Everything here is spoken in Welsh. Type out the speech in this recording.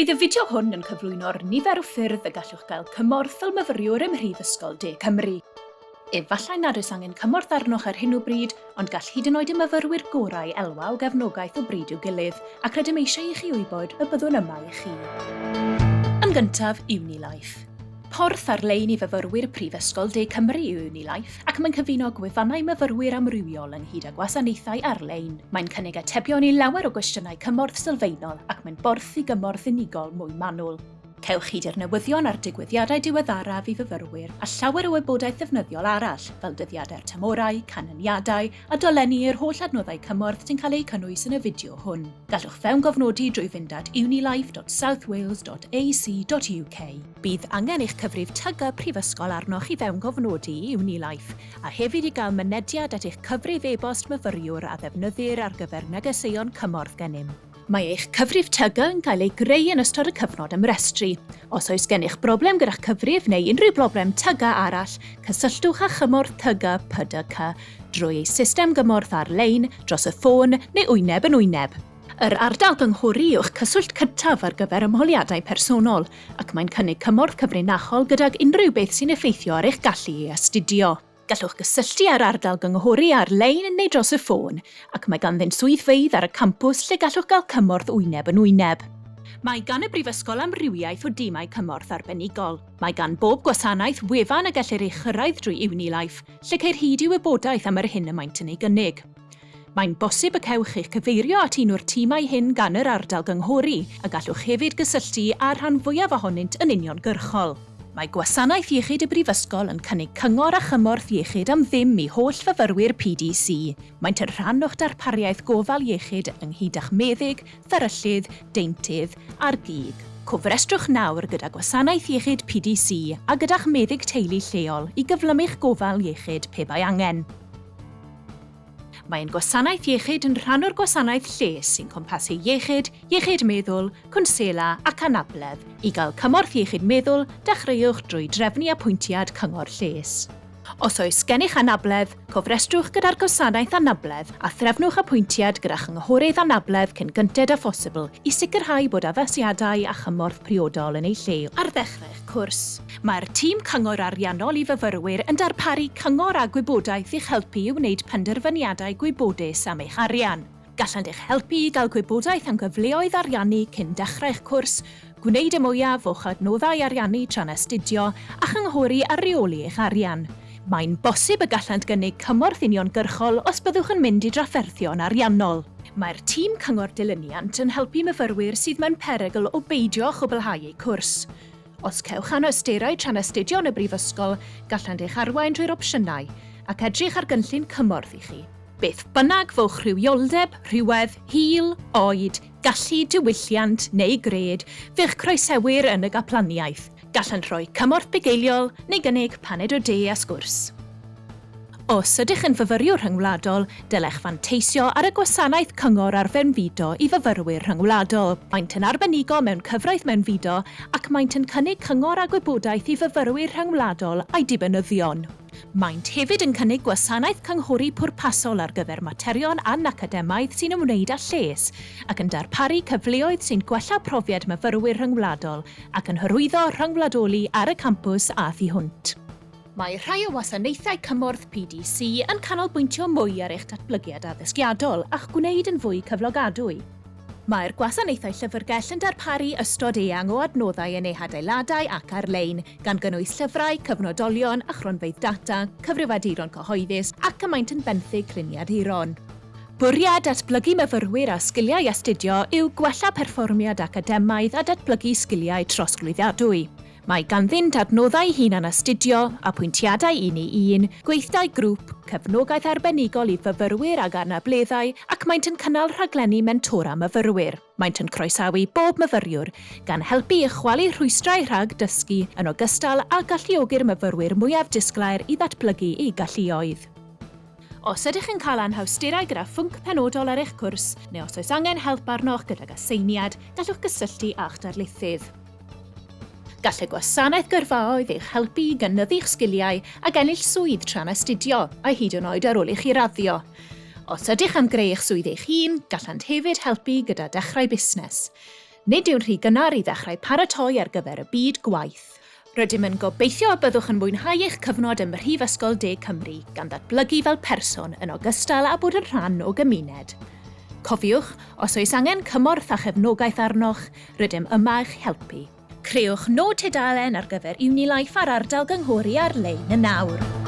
Bydd y fideo hwn yn cyflwyno'r nifer o ffyrdd y gallwch gael cymorth fel myfyriwr ym Mhrifysgol De Cymru. Efallai nad oes angen cymorth arnoch ar hyn o bryd, ond gall hyd yn oed y myfyrwyr gorau elwa o gefnogaeth o bryd i'w gilydd, ac rydym eisiau i chi wybod y byddwn yma i chi. Yn gyntaf, Unilife. Porth ar-lein i fyfyrwyr Prifysgol De Cymru yw Unilife, ac mae'n cyfuno gwefannau myfyrwyr amrywiol ynghyd â gwasanaethau ar-lein. Mae'n cynnig atebion i lawer o gwestiynau cymorth sylfaenol ac mae'n borth i gymorth unigol mwy manwl. Cewch hyd i'r newyddion a'r digwyddiadau diweddaraf i fyfyrwyr a llawer o wybodaeth ddefnyddiol arall, fel dyddiadau'r tymhorau, canlyniadau, a dolenni i'r holl adnoddau cymorth sy'n cael eu cynnwys yn y fideo hwn. Gallwch fewngofnodi drwy fynd at unilife.southwales.ac.uk. Bydd angen eich cyfrif TG prifysgol arnoch i fewngofnodi i Unilife, a hefyd i gael mynediad at eich cyfrif e-bost myfyriwr a ddefnyddir ar gyfer negeseuon cymorth gennym. Mae eich cyfrif TG yn cael ei greu yn ystod y cyfnod ymrestru. Os oes gennych broblem gyda'ch cyfrif neu unrhyw broblem TG arall, cysylltwch â chymorth TG PDC drwy ei system gymorth ar-lein, dros y ffôn neu wyneb yn wyneb. Yr ardal gynghori yw'ch cyswllt cyntaf ar gyfer ymholiadau personol, ac mae'n cynnig cymorth cyfrinachol gydag unrhyw beth sy'n effeithio ar eich gallu i astudio. Gallwch gysylltu â'r ardal gynghori ar-lein neu dros y ffôn, ac mae ganddynt swyddfeydd ar y campws lle gallwch gael cymorth wyneb yn wyneb. Mae gan y Brifysgol amrywiaeth o dimau cymorth arbenigol. Mae gan bob gwasanaeth wefan y gellir ei chyrraedd drwy Unilife, lle ceir hyd i wybodaeth am yr hyn y maent yn ei gynnig. Mae'n bosib y cewch eich cyfeirio at un o'r timau hyn gan yr ardal gynghori, a gallwch hefyd gysylltu â'r rhan fwyaf ohonynt yn uniongyrchol. Mae Gwasanaeth Iechyd y Brifysgol yn cynnig cyngor a chymorth iechyd am ddim i holl fyfyrwyr PDC. Maent yn rhan o'ch darpariaeth gofal iechyd ynghyd â'ch meddyg, fferyllydd, deintydd a'r gig. Cofrestrwch nawr gyda Gwasanaeth Iechyd PDC a gyda'ch meddyg teulu lleol i gyflymu'ch gofal iechyd pe bai angen. Mae ein gwasanaeth iechyd yn rhan o'r gwasanaeth lles sy'n cwmpasu iechyd, iechyd meddwl, cwnsela ac anabledd. I gael cymorth iechyd meddwl, dechreuwch drwy drefnu apwyntiad cyngor lles. Os oes gennych anabledd, cofrestrwch gyda'r gwasanaeth anabledd a threfnwch apwyntiad gyda chynghorydd anabledd cyn gynted â phosibl i sicrhau bod addasiadau a chymorth priodol yn eu lle ar ddechrau'ch cwrs. Mae'r tîm Cyngor Ariannol i Fyfyrwyr yn darparu cyngor a gwybodaeth i'ch helpu i wneud penderfyniadau gwybodus am eich arian. Gallant eich helpu i gael gwybodaeth am gyfleoedd ariannu cyn dechrau'ch cwrs, gwneud y mwyaf o'ch adnoddau ariannu tra'n astudio, a chynghori ar reoli eich arian. Mae'n bosib y gallant gynnig cymorth uniongyrchol os byddwch yn mynd i drafferthion ariannol. Mae'r tîm Cyngor Dilyniant yn helpu myfyrwyr sydd mewn perygl o beidio â chwblhau eu cwrs. Os cewch anawsterau tra'n astudio yn y brifysgol, gallant eich arwain drwy'r opsiynau ac edrych ar gynllun cymorth i chi. Beth bynnag fo'ch rhywioldeb, rhywedd, hil, oed, gallu, diwylliant neu gred, fe'ch croesewir yn y Gaplaniaeth. Gallant roi cymorth bugeiliol neu gynnig paned o de a sgwrs. Os ydych yn fyfyriwr rhyngwladol, dylech fanteisio ar y gwasanaeth cyngor ar fewnfudo i fyfyrwyr rhyngwladol. Maent yn arbenigo mewn cyfraith mewnfudo ac maent yn cynnig cyngor a gwybodaeth i fyfyrwyr rhyngwladol a'u dibynyddion. Maent hefyd yn cynnig gwasanaeth cynghori pwrpasol ar gyfer materion anacademaidd sy'n ymwneud â lles, ac yn darparu cyfleoedd sy'n gwella profiad myfyrwyr rhyngwladol ac yn hyrwyddo rhyngwladoli ar y campws a thu hwnt. Mae rhai o wasanaethau cymorth PDC yn canolbwyntio mwy ar eich datblygiad addysgiadol a'ch gwneud yn fwy cyflogadwy. Mae'r gwasanaethau llyfrgell yn darparu ystod eang o adnoddau yn eu hadeiladau ac ar-lein, gan gynnwys llyfrau, cyfnodolion a chronfeydd data, cyfrifiaduron cyhoeddus ac y maent yn benthyg gliniaduron. Bwriad datblygu myfyrwyr â sgiliau astudio yw gwella perfformiad academaidd a datblygu sgiliau trosglwyddadwy. Mae ganddynt adnoddau hunan-astudio, apwyntiadau un i un, gweithdai grŵp, cefnogaeth arbenigol i fyfyrwyr ag anableddau ac maent yn cynnal rhaglenni mentora myfyrwyr. Maent yn croesawu bob myfyriwr, gan helpu i chwalu rhwystrau rhag dysgu yn ogystal â galluogi'r myfyrwyr mwyaf disglair i ddatblygu eu galluoedd. Os ydych yn cael anhawsterau gyda phwnc penodol ar eich cwrs, neu os oes angen help arnoch gydag aseiniad, gallwch gysylltu â'ch darlithydd. Gall y gwasanaeth gyrfaoedd eich helpu i gynyddu'ch sgiliau ac ennill swydd tra'n astudio, a hyd yn oed ar ôl i chi raddio. Os ydych am greu eich swydd eich hun, gallant hefyd helpu gyda dechrau busnes. Nid yw'n rhy gynnar i ddechrau paratoi ar gyfer y byd gwaith. Rydym yn gobeithio y byddwch yn mwynhau eich cyfnod ym Mhrifysgol De Cymru, gan ddatblygu fel person yn ogystal â bod yn rhan o gymuned. Cofiwch, os oes angen cymorth a chefnogaeth arnoch, rydym yma i'ch helpu. Crëwch nod tudalen ar gyfer Unilife a'r ardal gynghori ar-lein yn awr.